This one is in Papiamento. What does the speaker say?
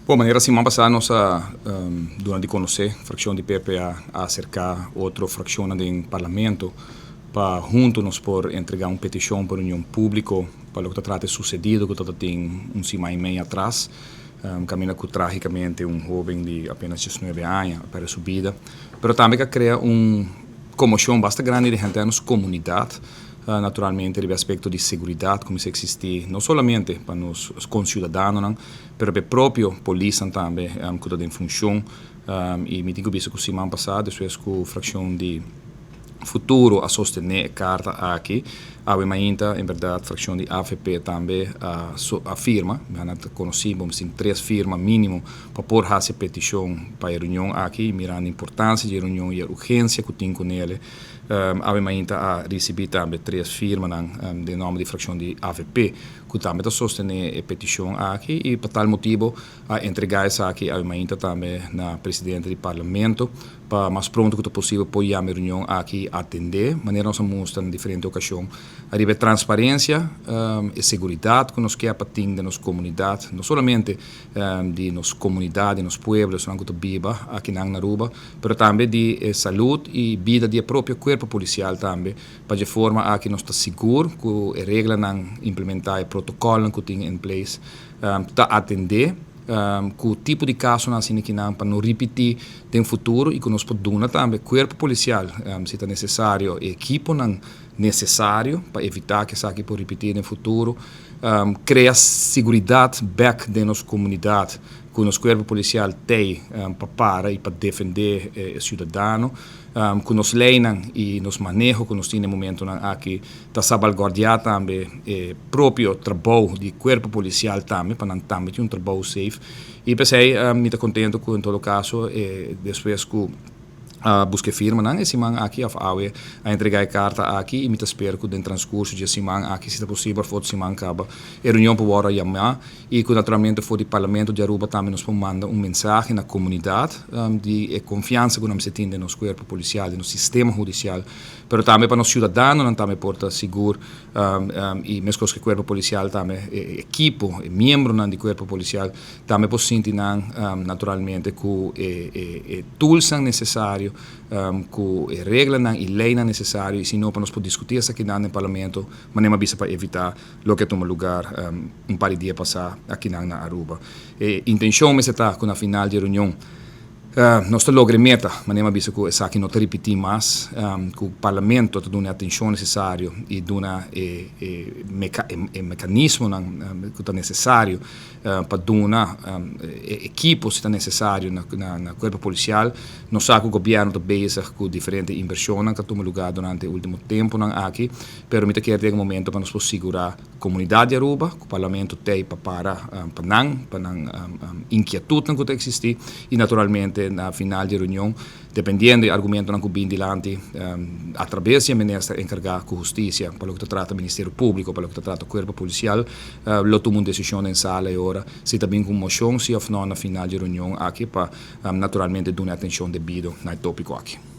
Bon, manera siman pasá nos a duna di konosé, frakshon di PP a aserká otro frakshonnan den Parlamento pa huntu nos por entregá un petishon pa reunion públiko pa loke ta trata e susedido ku tabata tin un siman i mei atras, kaminda ku trágikamente un hóben di apenas diesnuebe aña a pèrdè su bida, pero tambe ku a krea un komoshon basta grandi den henter nos komunidat. Naturalmente riba e aspekto di seguridat ku mester eksistí no solamente pa nos konsiudadanonan, pero pa e propio polisnan tambe ku ta den funshon. I mi tin ku bisa ku siman pasá despues ku frakshon di Futuro a sostené e karta aki, awe mainta en bèrdat frakshon di avp tambe a firma. Nan ta konosí bo mester tin tres firma mínimo pa por hasi e petishon pa e reunion aki, mirando importansia di e reunion i e urgensia ku tin kunele. Awe mainta a risibí tambe tres firmanan den nòmber di frakshon di avp ku tambe ta sostené e petishon aki i pa tal motibu a entregá esaki awe mainta tambe na presidente di parlamento pa mas pronto ku ta posibel por yama e reunion aki i atendé manera nos a mustra na diferente okashon ariba e transparensia, e seguridat ku nos ke pa tin den nos komunidat, no solamente di nos comunidad, di nos pueblo, esnan cu ta biba akinan na Aruba, pero tambe di e salud y bida di e propio cuerpo policial tambe, pa dje forma aki nos ta sigur cu e reglanan implementa, e protocolnan cu tin in place ta atende cu tipo di casonan asina kinan pa no ripiti den futuro y cu nos por duna tambe cuerpo policial si ta necesario e equiponan necesario pa evita cu esaki por ripiti den futuro. Krea siguridat bek den nos komunidat ku nos kuerpo polisial tei pa para i pa defendé e siudadano, ku nos leinan i nos maneho ku nos tin den momentunan aki ta sabalguardiá tambe e propio trabou di kuerpo polisial tambe pa nan tambe tin un trabou safe. I p'esei mi ta kontento ku en todo kaso despues ku A buska e firmanan e siman aki of awe a entrega e karta aki i mi ta spera ku den transkurso dje siman aki si ta posibel for siman kaba e reunion por wòrdu a yamá i ku naturalmente for di Parlamento di Aruba tambe nos por manda un mensahe na komunidat di e konfiansa ku nan mester tin den nos kuerpo polisial den nos sistema hudisial pero tambe pa nos siudadanonan tambe por ta sigur i meskos ku e kuerpo polisial tambe e ekipo e miembronan di kuerpo polisial Tambe por sinti nan naturalmente ku e toolsnan nesesario, ku e reglanan i leinan nesesario i si no pa nos por diskutí esakinan den Parlamento, manera mi a bisa pa evitá loke a tuma lugar un par di dia pasá akinan na Aruba. E intenshon mester ta ku na final di e reunion nos ta logra e meta, manera mi a bisa ku esaki no ta ripití mas, ku Parlamento ta duna e atenshon nesesario i duna e mekanismonan ku ta nesesario pa duna e ekipo si ta nesesario na kuerpo polisial. Nos sa ku gobièrnu ta bezig ku diferente invershonnan ku a tuma lugá durante e último tempunan aki, pero mi ta kere den e momento pa nos por sigurá komunidat di Aruba ku Parlamento t'ei pa para pa nan, pa nan inkietutnan ku ta eksistí i naturalmente na final di e reunion Dependiendo e argumentonan ku bin dilanti atrabes di e minister enkargá ku hustisia pa loke ta trata Ministerio Públiko, pa loke ta trata kuerpo polisial, lo tuma un desishon den sala e ora si ta bin ku un moshon si òf nò na final di e reunion aki pa naturalmente duna e atenshon debido na e tópiko aki.